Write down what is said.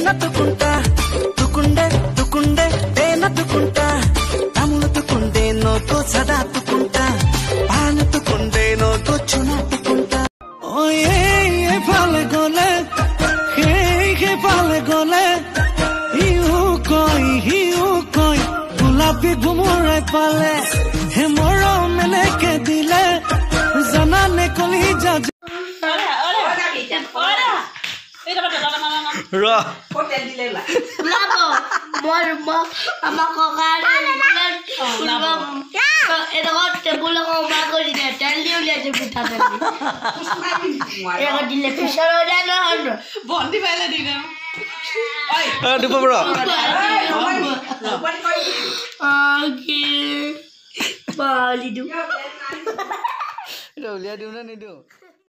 তেনতুకుంటా তুকুণ্ডে তুকুণ্ডে তেনতুకుంటా తములుతుకుండే నోకు సదా తుకుంటా పానుతుకుండే నోకు చునాతుకుంటా ঐ এইফালে গলে সেই সেইফালে গলে ইও কয় সিও কয় গোলাপী ভোমোৰাই পালে হে মৰম এনেকে দিলে জানানে কলিজা। উলিয়াই দিওঁ নে নিদিওঁ?